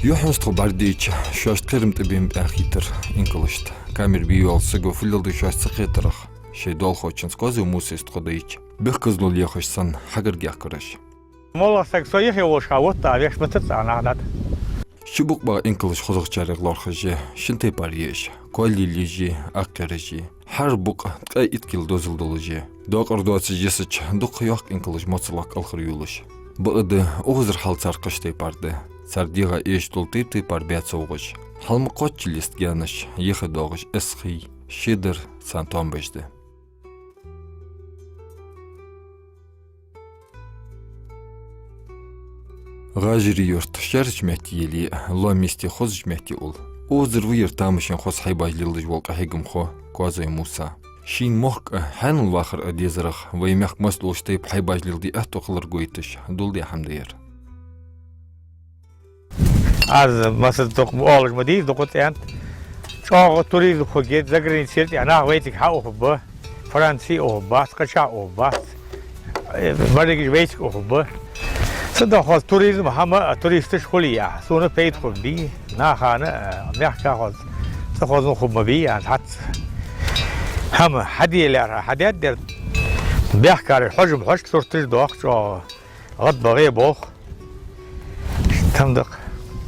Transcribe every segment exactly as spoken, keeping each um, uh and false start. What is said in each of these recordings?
Юххьанца тхо бӀаргадайча, шоашта кхерам тӀабенна пӀаьхийтар инкалашта. Камера бе йоаллача саго фу леладу шоашта ца кхетарах, шоай доалахочунца Коазой Мусас тхо дайча, бехказло лехаш санна, хьагарга яхкар уж. МоллагӀа саг со юхе волаш ха вутта, вешта ма ца цӀа нах дат. Ши букъ багӀа инкалаш хозагӀчарех лоархӀаш я, шин тайпара я уж: коалле еш а, аккха ераш а. ХӀара букъ ткъаь итт кила дозал долаш я. Докъар доацаш йисача, дукха йоккха инкалаш моцалах кӀалхарйолаш. Бакъда, укхазара хьал цар кхыча тайпара да. Цар дегӀа эшаш дола тайп-тайпара баь совгӀаш. Хьалма кхоаччал йист гаьнаш, юхе доагӀаш эсхий, шедар царна тоам беш да. ГӀажарий-Юрт шаьрача метте яле а, лоам йисте хозача метте улл. Укхазара ва ер тамашийна хоза хьайбаш леладеш вола къахьегамхо Коазой Муса. Шийна мохк а, хьаьнал вахар а дезарах, вай мехка массадолча тайпара хьайбаш леладе аьттув хилар гойташ, доладаь хӀама да ер. Аз масса дукха оалаш ма дий, дукха цӀент. ЧӀоагӀа туризм хургья, заграницера тӀа нах вайцига хьаухаргба, Франце ухаргбац, кхычахьа ухаргбац. Э, берригаш вайцига ухаргба. Цудухьа хоза туризм хӀама а, туристаш хуле а, сона пайда хургбий, нахана а, мехка хоза, цӀа хоза хургма бий, аьнна, хӀаьта хӀама хьаделар, хьадеддар, бехкараш хьожам хьожаш, сурташ доах чӀоагӀа. ГӀадбагӀе болх. Там дакъа.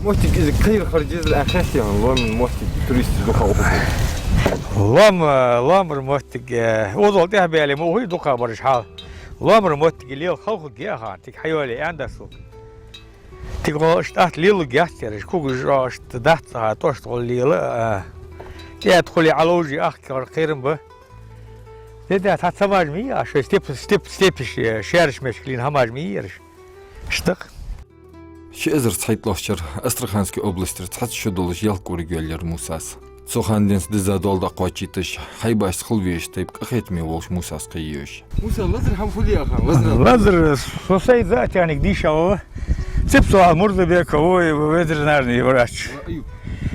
Моттиг из кхайра харжизар а хетте, лоам моттиг туристаш дукха ухаргба. Лоам, э, лоамара моттиг, э, озал тӀехбаьле ма ухий дукха бараш хьал. Лоамара моттиг лела хала хургья ахан, тига хьайоале аьнна дац сога. Тига гӀо ишта атта лелургьяц ераш, кугаш гӀо ишта дац аха, тӀошта гӀо лела, э, кӀаьда хуле Ӏаловжий ахкар кхерам ба. Де да, цхьа ца маж ма йий, а шоай степ-, степ-, степаш, э, шаьрача мехка лийна хӀама маж ма йий ераш. Иштта. Ши эзар цхьайттлагӀча шера Астрахански областера цхьацца шу долаш Ялх-КӀориг йоалаяьр Мусас. Цу хана денз дизза доал дӀакхоачийташ, хьайбашца хила везаш тайпа къахетаме волаш Мусас кхайи уж. Муса, лазар хӀама хуле ахан, лазар? Лазар, со сай зоотехник дийша ва. Ципцу Мурзабека ва, ветеринарный врач. Аюп.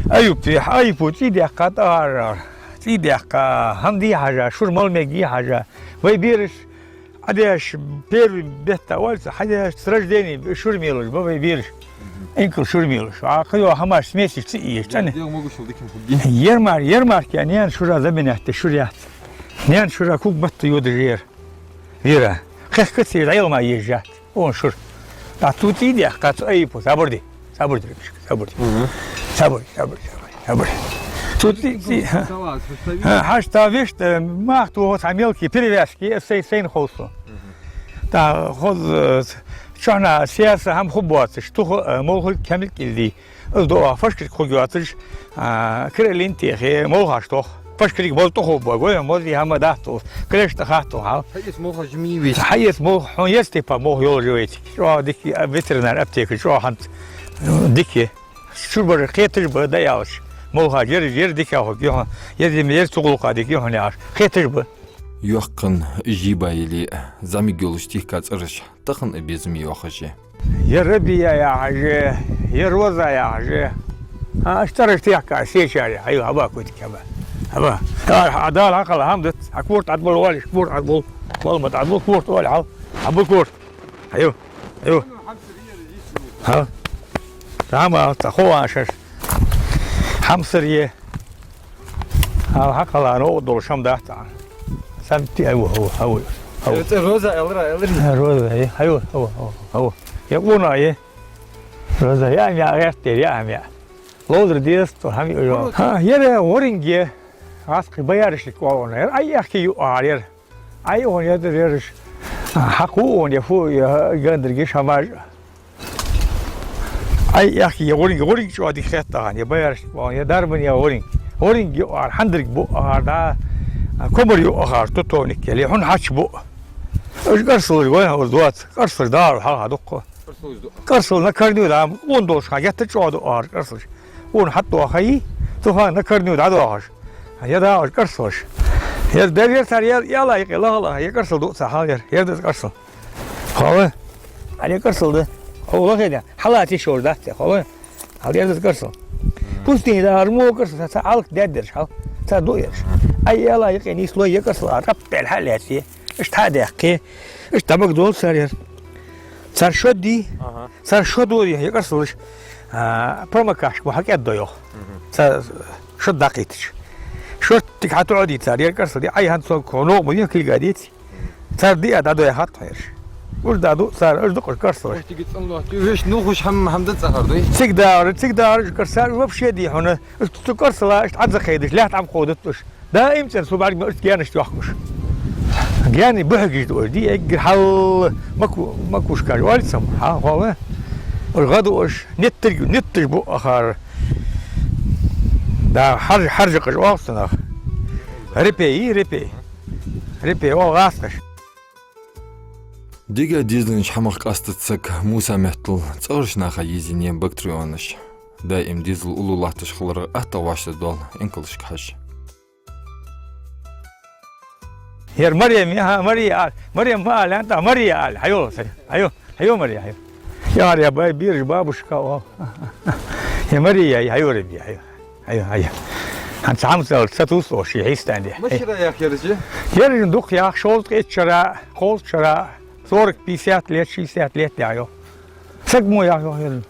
Аюп, Аюпа цӀий даьккха тӀагӀар. ЦӀий даьккха, хӀама де хьажа, шура мала мег е хьажа. Вай бераш Ӏадеш первый бетта оалаш, хьадеш с рождения шура мелаш ба вай бераш. Инкал шура мелаш. А кхыйола хӀамаш смесаш ца ийеш, цӀена. ДегӀ могушал дикин хургья. Ер мар, ер мар ке, наьна шура забинетта шура яц. Наьна шура куг матта йодаш ер. Вера. Хехка ца дӀайла ма еш яц. Он шура. ТӀа цу цӀий даьккха, цу Аюпа, сабур де. Сабур де, ребятишка, сабур де. Мгм. Сабур, сабур, сабур, сабур. Цу цӀий, цӀий, ха. Салат, представитель. Ха, хьажа, та вешта, мах тохац хьа мелкие перевязки, сай, сайна ховсу. Мгм. ТӀа хоз, э, чухьна сеса хӀама хургбоацаш, туха, э, молхалг кемлик илди. Из доа фашкарг хургйоацаш, а, крилин техе, молхаш тох. Фашкарг моз тӀа хургба, гой, моз е хӀама дац тох. Креш тӀа хатто хьал. Хьаэца молхаш жимий веш. Хьаэца молх, хьона еза тайпа молх йолаш я вайцига. ЧӀоагӀа дика, а, ветеринар аптека, чӀоагӀа хӀанз, э, дика. Шура бараш кхеташ ба, да аьлча. Молхаш ер, ер дика хургья хьона. Ер, ер цу гӀулакха дика я хьона яхаш. Кхеташ ба. Йоккха жиба яле а, зӀамига йолаш тихка цӀераш тахан а безам йоахаш я. Ер Рабия яхаш я, ер Роза яхаш я. А, аш цӀераш техка сечаре, хьайо, хьаба кутик, хьаба. Хьаба. Дала, хьа, Дала хьакхелла хӀама дац. Хьа корта Ӏадбол оалаш, корта Ӏадбол. Валла ма Ӏадбол, корта оале хьал. Хьаба корта. Хьайо, хьайо. Хьа. Рама, ца хован шаш. Хьамсар е. Хьал хьакхелла, ну, долаш хӀама дац. Сам ти, ай, во, во, во, во. Э, цӀи Роза аьлар, аьлар. Э, Роза, э, ай, во, во, во, во. Я къона, э. Роза, я, я, гӀертте, я, я. Ловзар деза, то хӀама я. Ха, ер гӀоринг я. Аскъи баяраш лик оал хьона. Ер ай яхки юар ер. Ай, он ядир ераш. Хьакху он, я фу, я гандаргиш хӀамаш. Ай, яхки, я гӀоринг, гӀоринг чӀоагӀа дика хет тахан, я баяраш, я дарбан, я гӀоринг. ГӀоринг юар, хьандарг буар, да. Комар юар, тутовник, я хьун хьач бу. Уж кӀарсалаш гой, уж доаца. КӀарсалаш дара, хьалха дукха. КӀарсалаш ду. КӀарсал на корню, да, он долаш ха, гетта чӀоагӀа дуар кӀарсалаш. Он хьатта хай, туха на корню дӀадоахаш. Я да, уж кӀарсалаш. Ер да, ер цар, ер, яла, я, ла, ла, я кӀарсал ду, ца хьал, ер, ер да кӀарсал. Хала. Али кӀарсал да. Хала хеда. Хьала ти шор дац, хала. Хьал ер да кӀарсал. Пустыня да, армо кӀарсал, ца, ца алк деддерш, хьал. Ца ду ерш. Ай, яла, я, нисло, я кӀарсал, а, раппел хьалаьци. Ишта хьа дехки. Ишта дӀабаг дол цар ер. Цар шо ди. Ага. Цар шо дол, я кӀарсалаш. А, промокашка мо хьакӀеддо йоах. Мгм. Цар шо дӀакхийтача. Шорттига хьатӀаӀодий цар, ер карсал дий, Ӏай хӀанз цунга хьо новкъа ма вий, кулга деций. Цар диа дӀадоахад хьо ераш. Уж дӀаду цар, уж дукха карсалаш. Моттиге цӀенлохтий, вешта нувхаш хӀама, хӀама да цӀагӀара, дий? Цига дагӀар, цига дагӀар уж карсар, уж вообще дий хьона. Уж цу карсала иштта Ӏазакхайдаш, лаьтта Ӏам кховдат уж. Даим цӀена цу бӀарга мел иштта гаьнаш йохкаш. Гаьна бухьигаш да уж, дий, эггара хьал маку-, макушкаш оал цар, хьа, хьо ва? Уж гӀа да уж, ниттарг, нитташ бу ахар. Да, хьарж-, хьаржакъаш оал цунах. Репей, репей. Репей оал гӀазкхаша. Дика дезалаш хьамах къастац саг Муса меттел цӀагӀарча наха езийна бактерионаш. Даим дезал уллув латташ хиларах аттагӀа вӀаштӀехьадоал инкалашка хьежжа. Ер Марем я, хьа, Мария ала. Марем ма ала, янта, Мария ала. Хьайо, сари. Хьайо, хьайо, Мария, хьайо. Яр я бай, бераш бабушка оал. Ер Мария, хьайо, ребя, хьайо. Хьайо, хьайо. ХӀанз хӀама ца аьлча, ца тувс оаш, ший хьистан де. Машина яхь ераш? Ераш дукха яхь, шовзткъеи итт шера, кховзткъа шера, сорок, пятьдесят лет, шестьдесят лет яхь йоах. Саг мо яхь йоах ераш.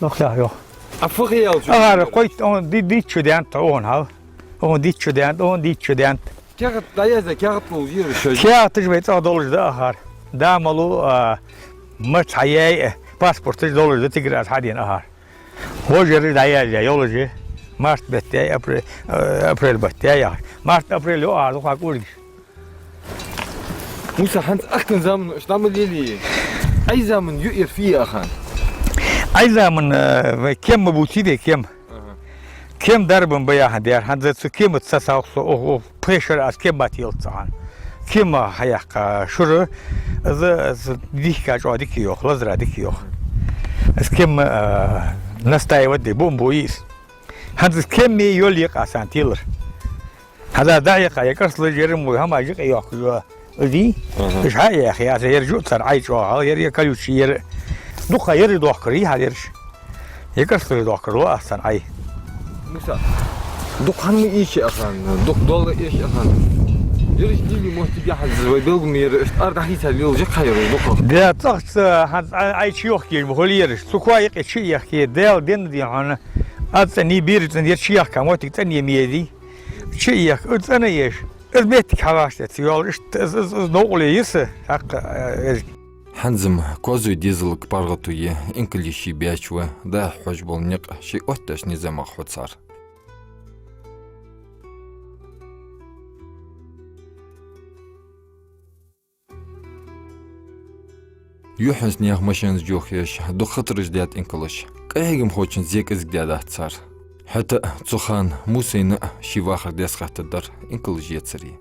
Дукха яхь йоах. А фу хи ял чу? Агара кхойтта, он ди-, дитт шу даьннад тхо, он хьал. Он дитт шу даьннад, он дитт шу даьннад. Каьхат дӀаяздаь, каьхат ловш ераш шоай? Каьхаташ вай цӀагӀа долаш да ахар. Да малув, а, маца хьаяьй, паспорташ долаш да, цигара аз хьадена ахар. Вож ераш дӀаяздаь йолаш я. Март бетта яй, апре-, э, апрель бетта яй яхаш. Март, апрель йоах дукха кӀулгаш. Муса, хӀанз ахкан заман уж дӀа ма лелае. Ӏай заман юъ ер фу я ахан? Ӏай заман, э, вай кем ма бувций вай, кем. Аха. Кем дарбан ба яхаш дар. ХӀанз цу кемаца сацалх со, о, о, пхе шера аз кем ма телац цхьан. Кем хьаяьккха шура, из, из дихка чӀоагӀа дика йоах, лазара дика йоах. Из кем, э, настаивать де, бомбу йис. ХӀанз из кем ма йоллий кхы а царна телар. ХӀанз дӀахьекха, е карсалаш, ер мо хӀама жикъе йохкаш я, из дий? Аха. Уж хьа а яхе, аз ер жу цар Ӏай чӀоагӀа, ер, ер колючий, ер дукха ер дохкар, йий хьал ераш. Е карсалаш дохкар ло аз царна Ӏай. Муса, дукха хӀама эший ахан, дукха дола эший ахан. Ераш лелае моттиг я хӀанз, вай белгал ма яр, иштта ара дӀахийца лелаш я-кх ераш дукха. Да, цӀагӀа ца, хӀанз Ӏай, Ӏай чу йохкаш ма хулий ераш. Цу коа юкъе чу яхе, Даьла денна дий хьона. Аз цӀена, бераш цӀена, ер чу яхка моттиг цӀена е ма езий. Чу яхка, уж цӀена еш. Из моттиг хьавӀаштӀехьа ца йоалаш, иштта из, из, из новкъарле йиса, тӀаккха, э, эз. ХӀанз-м Коазой дезалга паргӀато е инкалий ший баьча ва, дӀа-хьа хьож бола никъ ший оттадаьча низамах хьу цар. Юххьанца наьха машенаш йохаеш, дукха хатараш даьд инкалаша. КӀаьхьегамхочун зе кӀезига даьдац цар. ХӀаьта а цу хана Мусайна а ший вахар деза хаттар дар инкалаш ецаре.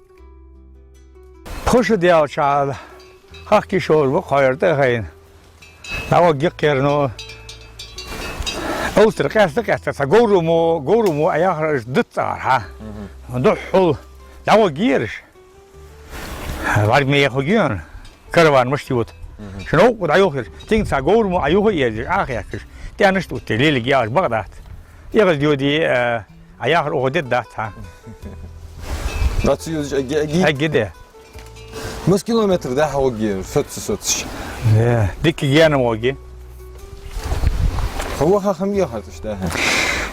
Пхи шу даьлча, хьахкий шовзткъа ба-кх хьо ер тӀа а хайна. ДӀагӀоргья-кх ер, ну, овсар къаьста-къаьста, цхьа говр мо, говр мо Ӏа яхар, уж диц цӀагӀара, хьа. Мгм. Духхьал дӀагӀоргья ераш. ВӀарг ма яхаргья хьона, караван мишта йода. Мгм. Шун новкъа дӀайохаеш, тӀинг цхьа говр мо Ӏа юха а езаш, Ӏохаьхкаш, тӀенашта оттаде, леларгья яхаш бакъ дац. Эггара йоде, э, Ӏа яхар укхо дергдац хьа. Дац юзаш эгги, эгги? Эгги да. Масса километр дӀа-хьа гӀоргья, соцаш, соцаш? Э, дикка гаьна ма гӀоргья. Хьо ваха хӀама яхар тӀаш дӀа-хьа?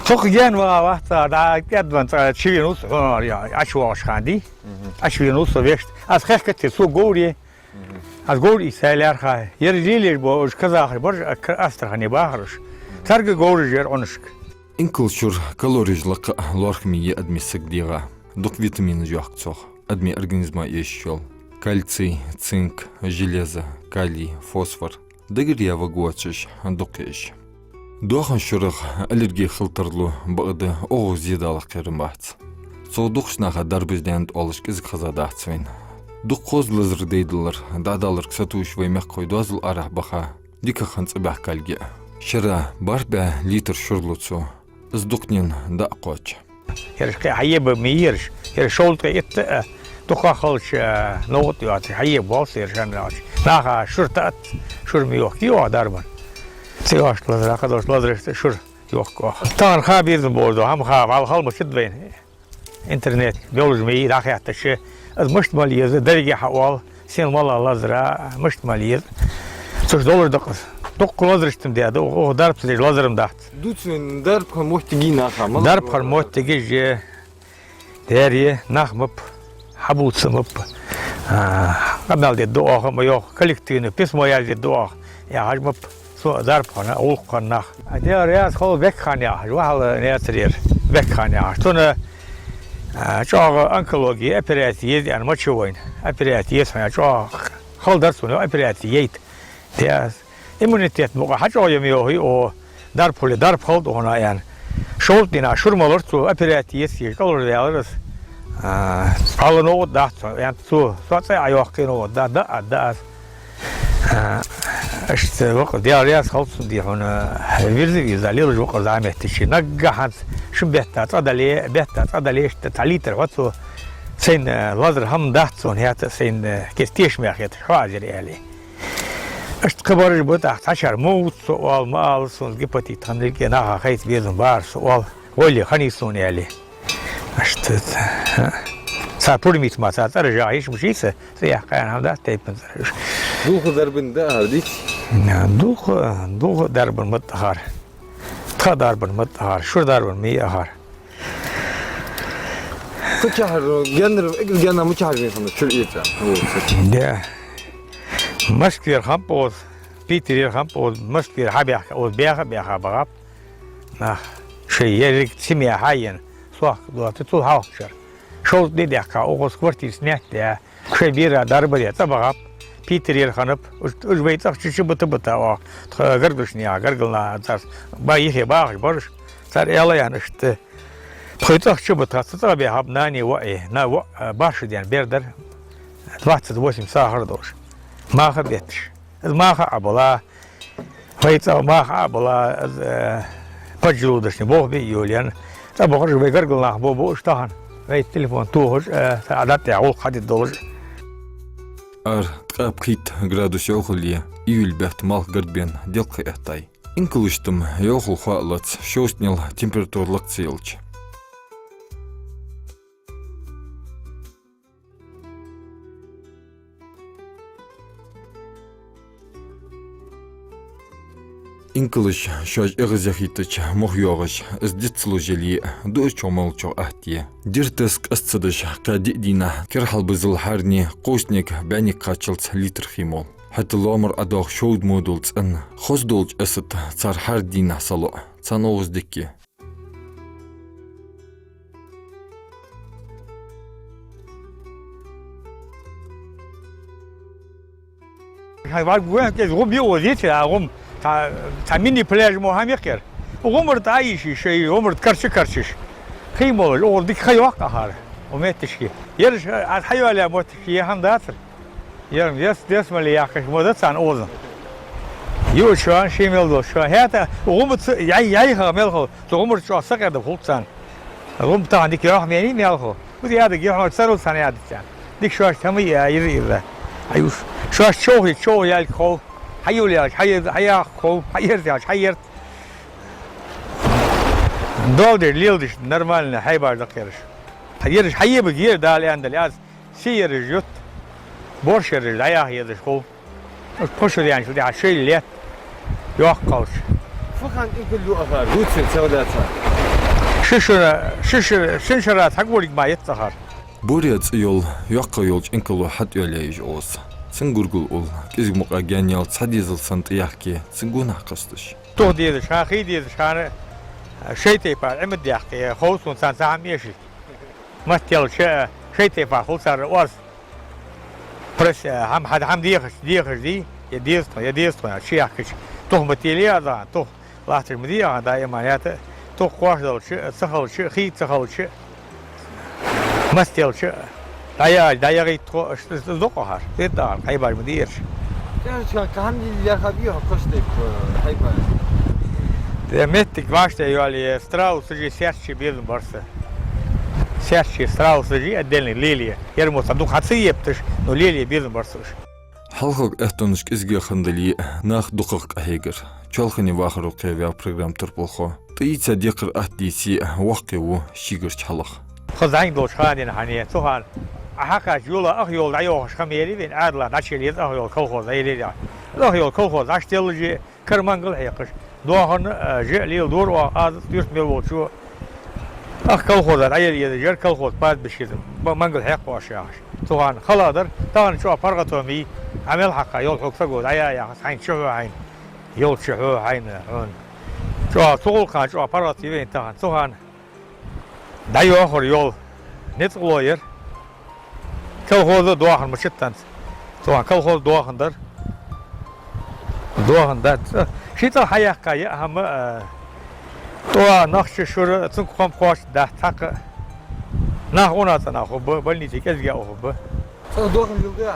Хьо-кх гаьна ваха вац, дӀа кӀаьдвенна цкъа чувена ва со, хьо, я, ӀочувоагӀача хана дий? Мгм. Ӏочувена ва со вешта. Аз хехкаций, цо говр е. Мгм. Аз говр ийца лаьрхӀа. Ер лелаеш бола уж казахаш бар, а, к-, Астрахане бахараш. Мгм. Царга говраш ер Ӏунашка. Инкала шура калореш лакха а лоархӀаме я адамий сага дегӀа. Дукха витаминаш йохк цох, адамий организма эшаш йола. Кальций, цинк, железо, калий, фосфор. Дагара яь ваг воацаш дукха я уж. Доахан шурах аллерги хила тарлу, бакъда оагӀув зе даларах кхерам бац. Цох дукхача наха дарбаш даьннад оалаш кӀезига хезадац вайна. Дукха хоза лазар дайдалар, дӀадаларга сатувсаш вай мехкахой доазол арахьа баха, дикагӀа хинна цӀабаьхкалга я. Шера бархӀ бӀаь литр шура лу цо, из дукханена дӀа а кхоач. Ераш кхы хьаеба ма йий ераш, ераш шовзткъеи итт а, дукха хилча, а, новкъа тӀа йоацаш, хьаеба болх ераш хӀама аьлча. Наха шура таӀац, шура ма йохкий оаха дарбан. Ца йоашта лазар, кхы долча лазарашца шура йохк оаха. Тахан ха безам болаш да, хӀама ха, вӀалла хала ма шид вайна. Интернет йолаш ма йий, дӀахеттача, из мишта мала еза, деррига хьаоал, сел мала лазара, мишта мала еза. Цу чу долаш да-кх из. Дукха лазараш тӀа ма даьд, укх дарба ца деш лазар ма дац. Дувц вайна дарба хинна моттигаш наха, мала Дарба хинна моттигаш, э, дера, нах ма бий, хьабувца ма бий. А, къамаьл де деза оаха ма йоах, коллективни письмо язде деза оаха яхаш ма бий. Цу дарба хинна, гӀулакх хинна нах. А, Даьла раьза хилва Бекхан яхаш, вахал Наьсарера, Бекхан яхаш. Цунна, а, чӀоагӀа онкологи операци еза аьнна ма ца хой вайна. Операци еза хьона, чӀоагӀа хала дар цунна операци яйта. Даьра, иммунитет мукъа хьачӀоагӀъе ма йоахий, о, дарба хуле, дарба хилда хьона аьнна. Шовзткъа дийнахьа шура малар цо, операци еза, кӀалхарваьлар из. А, хьалха новкъа дац цо, аьннад цо, со цӀа а йоаккхий новкъа да, да, а, да аз. А, иштта ва-кх, Даьла раьза хилва цунна, дий хьона, вирза-вирза лелаш ва-кх из а метташка. Наггахьа хӀанз шин бетта цӀа дале, бетта цӀа дале, иштта цхьа литр хьо цо, сайна лазар хӀама дац цунна, хӀаьта сайна кис тешаме хеташ хьо азир аьле. Иштта кхыбараш ба тӀаккха, цхьачар мовт со оал, ма ала сона, гепатит хиннилга наха хайца безам бар со оал, гӀойли хиннай сона аьле. Иштта, цар пурмийтамах, цар цӀераш яха йиш мишийса, цӀи яьккха аьнна хӀама дац тайпан цӀераш. Дулха дарбан да ахар, дий? Дулха, дулха дарбан ма дий ахар. Тха дарбан ма дий ахар, шура дарбан ма йий ахар. Цу чахьар геннар, эггара генна мичахьара вена хиннад чура ийца? Да. Москвера хиннаб укхаза, Питерера хиннаб укхаза, Москвера хьабаьхка, укхаза баьха, баьха багӀаб нах. Шоай еррига семья хьаена, сохка доацар цул хьалхарчар. Шовзткъа ди даьккха, укхаза квартира снять даь, шоай бера дарба де цӀа багӀаб, Питерера хиннаб, уж, уж вай цӀагӀа чу, чу бита, бита оаха, тха гаргдолча наьха, гаргара наха царца ба, юхе бахаш бар уж, цар аьлар аьнна иштта. Тхоай цӀагӀа чу бита, цу цӀагӀа баьхаб нани, воӀи, на воӀ, а, башха даьнна бер дар, двадцать восемь сахар долаш. Маха бетташ. Из маха Ӏобилла, вай цӀагӀа маха Ӏобилла, из, э, поджелудочный болх бе йолаенна. ЦӀа бахараш вай гаргара нах ба, ба уж тахан. Вай телефон тохаш, э, са Ӏадат тӀа гӀулакх хьаде долаш. Ара ткъаь пхийтта градус йӀовхал я, июль бетта малх гаргабаьнна делкъа эттай. Инкалашта-м йӀовхал хоалац, шовзткъанел температура лакха ца елча. Инкалаш шоаш эгӀазъяхийтача мух йоагӀаш, из диц ца луш яле а, дуачох-моллачох атта я. Диртас къаста ца деш, кхаь-диъ дийнахьа кер хьалбиззал хьарни кхоачнег бӀаьннега кхаччалца литр хий мол. ХӀаьта лоамара ӀодоагӀа шовда мо дола цӀен, хоза долча асатта цар хьарда дийнахьа салоӀа, царна укхаза дика я. Хьай варг вен кез гӀум биъ озийца, а гӀум цхьа, цхьа мини-пляж мо хӀама я-кх ер. ГӀумарта а йиш, шоай гӀумарта карча-карчаш. Хий молаш, укхаза дика ха йоаккх ахар, укх метташка. Ераш аз хьайоалаяь моттигаш я хӀама дацар. Ер дес, дес мала яхкаш мо да царна оза. Юача шоана, ший мел долча шоана. ХӀаьта гӀумаца яй-, яйха мел хул, цу гӀумарца чӀоагӀа сакъердам хул царна. ГӀум тахан дика йоах мени мел хул. Укхаза яда гихьо царал царна яда царна. Дика шоашта хӀама я, ирра-ирра. Хьаюш. Шоаш човхий, човхаялга хов. Хьайоалаялга, хьай-, хьаяхка хов. Хьаерзаялга, хьаерз. Доал деш, леладеш, нормально, хьайбаш да-кх ераш. Ераш хьаебарг я, Дала аьннадале, аз се ераш ют, борша ераш дӀаяха езаш хов. Уж пхи шу даьнначул тӀехьагӀа шоайла лет йоккха хилча. Фу хана инкал ю ахар, дувцар ца вадаца? Ши шера, ши шера, шин шера цхьа гулиг ма яц ахар. Боря цӀи йола, йоккха йолча инкало хьатӀайоалаяьй уж укхаза. Цун гургал улл, кӀезига мукъагӀа гаьна яьлча цхьа дезал санна тӀаяхке, цун гонахьа кхесташ. Тух дезаш хана, хий дезаш хана, шоай тайпара Ӏимад даьккхе, хов сона царна цхьа хӀама эшийта. Маттаелча, шоай тайпара хул цар оаз. Пресс, хӀама, хӀама дехаш, дехаш дий, е деза тхона, е деза тхона, ши яхкача. Тух ма теле а зан, тух латташ ма дий а, даим а ята, тух кхош далча, ца хилча, хий ца хилча, маттаелча, дӀаяа-, дӀаягӀийта тхо, аш, аш, аш дукха хьар, дитта хьар, хьайбаш ма дий ераш. ТӀехьарча кхы хӀама дий лерхӀа бий хьо кхаш тайпа, хьайбаш? Де меттиг вӀаштӀехьайоалае, страусаши, саьрчаши безам бар са. Саьрчаши, страусаши отдельный лелае. Ер мо цхьа дукха хьа ца епаташ, но лелае безам бар са уж. Хьалхарча аьттонаш кӀезига хиннадале а, нах дукхагӀа къахьегар. Чоалхане вахаро кхеваьв программа турпалхо. ТӀаийца декхар атта дийце а, воккхаву шийгарча хьалах. Тха зӀамига долча хана дина хьане, цу хана Ӏа хьакхаьчача йола Ах-Йола дӀайохаш хӀама яле вайна, Ӏаьдала дӀачуяла еза Ах-Йола колхоз, Ӏа яле а. Ах-Йола колхоз Ӏаш теллаже, Кара мангал хьекхаш. Доахан, а, жа леладора оаха, аз юрт мел волчо. Ах, колхоза дӀаяла езаш яр, колхоз пастбище ба, мангал хьекхаш яхаш. Цу хана хала дар, тахан чӀоагӀа паргӀато ма йий, Ӏа мел хьакха йола хьога саго дӀаяла яхаш, хьайна чу хьо хьайна. Йола чу хьо хьайна, хьона. ЧӀоагӀа цу гӀулакха чӀоагӀа паргӀато йий вайна тахан. Цу хана дӀайохар йола ницкъало яр. Колхоз доахан мачиттанца. Цу хана колхоз доахан дар. Доахан дац. Ши цӀа хьаяьккха я хӀама, а, тӀоа нах чу шура, цунга кхом кхоачаш дац хьакха. Нах уна цӀа нах хӀубба, больнице кӀезига а хӀубба. ЦӀа доахан леладе?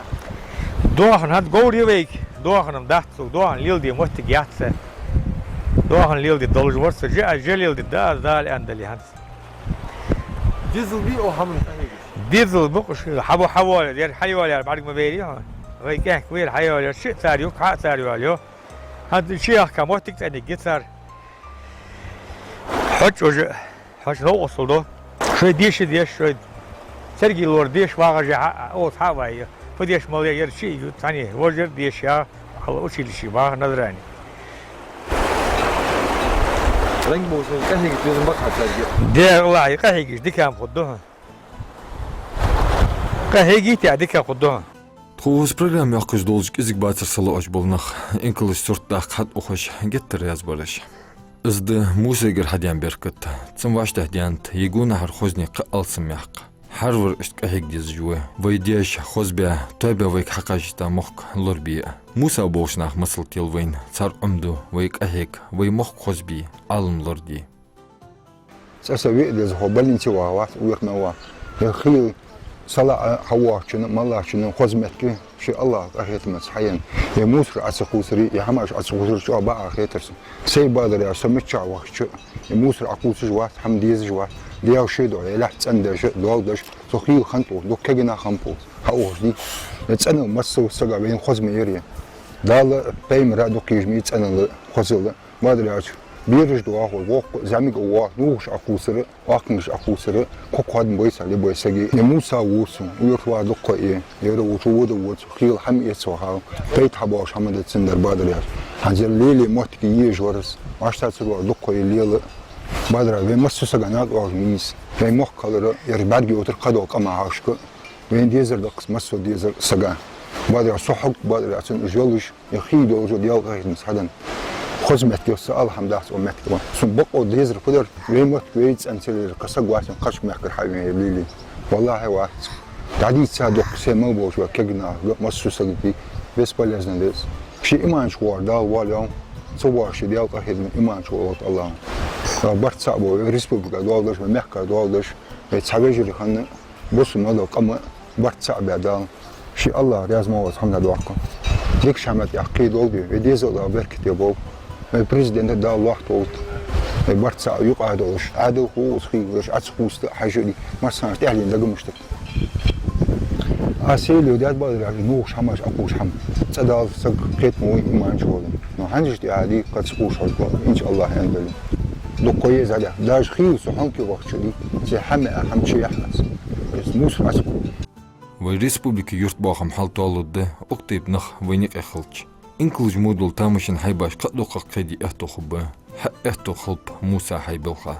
Доахан хӀанз говр я вайга. Доахан-м дац цу, доахан леладе моттиг яц. Доахан леладе долаш вар со, жа, жа леладе да, аз Дала аьнна дале хӀанз. Дезал бий оаха хӀаман къахьегаш? Дезал ба-кх уж, хьабо хьавоалар, яр хьайоалаяр бӀарг ма байрий хьона. Вай кӀаьхк вайра хьайоалаяр, шиъ цар юк, хьа цар йоалаю. ХӀанз ши яхка моттиг цӀениг я цар. Хьо чӀожа, хьо чӀ новкъостал до. Шоай деша деш, шоай царгий лора деша вагӀажа хьа, оаха хьа вай. Фу деш мал я, яр шиъ ю, цхьанне вожар деша, хьал училище баха Назрани. Ранг бовсен къахьегаш дезам бакъахьа царга. Дера Аллахьа, къахьегаш дика ма хургда хьона. Къахьегийта дика хургда хьона. Тхо укхаза программа йоаккхаш долча кӀезига бацар салоӀаш бола нах, инкалаш сурт даккха хьатӀаухаш, геттара раьза бараш. Из да Мусайгара хьадена беркат. Цун вӀаштӀехьа даьннад е гонахьара хозне кхы алсам мехка. Хьарвар иштта къахьега дезаш ва. Вай даьша хозбаь, тоабаь вайга хьакхачийта мохк лорабе а. Муса болча наха масал тела вайна, цар Ӏомаду вай къахьега, вай мохк хозбе, Ӏалам лораде. ЦӀа са виъ деза хьо больнице ваха вац, уйрхӀ мел ва. Е хийла салаӀа хьавоагӀачунна, маллачунна хоза моттиг ший Аллахьа къахетамца хьаенна. Е мусор Ӏа ца кхувсари, е хӀамаш Ӏа ца кхувсари чӀоагӀа бакъахьа хетар сона. Сай бадараш, со миччахьа вахача, е мусор Ӏа кхувсаш вац, хӀама дезаш вац. Даьла ший доа, е лаьтта цӀендаьша, доал деш, со хийла хинна тӀа, дукха кегий нах хинна пулс, хьаухаш дий. Е цӀенал массаволча сага вайна хоза ма яр е. Дала, пайхамара дукха езаш ма йий цӀенал, хозал. Бадараш, бераш да вахар, воккха, зӀамига а ва, нувхаш Ӏа кхувсара, ваккханаш Ӏа кхувсара, кхо кхоадам бойца, любой сага. Е Муса вувц, уйрхӀа ва дукха е, яра вучу вода вувц, хийла хӀама эца вахав, пайда хьабоагӀаш хӀама да цундар бадараш. ХӀанз яр лелае моттиг езаш вар из, вӀаштӀехьа ца вар дукха е лела. Бадараш, вай массо сага накъа оагӀаш ма йий из. Вай мохк хилара, яр бӀарга йотар кхыдола къаман хьагӀашка. Вайна дезар да-кх из, массо дезар сага. Бадараш, со хьог, бадараш, цун уж йолаш, е хий долаш, Даьла къахетамца хьаденна. Хоза моттиг я, са ала хӀама дац цу моттиге. Цун бакъо дезар фу дар, вай мотт вай цӀенцалера кхы саг вац, кхыча мехкара хьавена лелае. Валлахьи, вац. ДӀадийца дукха сай мел болча вай кегий наха, массо сага дий, бесполезно да из. Ший иман чу воагӀар Дала воалавойла, ца воагӀаш ший Даьла къахетамца иман чу воалавойла Аллахьа. Барт цаӀ бу вай республика доагӀаш, вай мехка доагӀаш, вай цхьа вежарий хинна, бусалба мел дола къам барт цаӀ баь Дала. Ший Аллахь раьза ма вац хӀама доккха. Дикача хӀаман тӀехьа кхийдолда вай, вай дезала беркате болба. Вай президента Дала лохтолда. Вай барт цаӀ юкъе долаш, Ӏаьдал хул из хий, веш Ӏа ца кхувста а хьажа а дий, массанахьа тӀехьленна дагамаш да. Аз сел йодад бадараш, нувхаш хӀамаш Ӏа кхувш хӀама. ЦӀа Дала саг кхетам вай иман чу вола. Но хӀанзаш тӀехьа дий, кхы ца кхувш хьожаргва, иншааллахь, аьнна дале. Дукха е зӀадаьхьа. Даже хийла со хьалхе вахача дий, се хӀама а хӀама чу яхьац. Из мусор Ӏа ца кхувш. Вай республике юртбоахама хьал толлуд да, укх тайпа нах вайна юкъе хилча. Инкалаш мо дола тамашийна хьайбаш кхы а дукхагӀа кхеде аьттув хургба. ХӀаьта аьттув хилба Муса хьайбалха.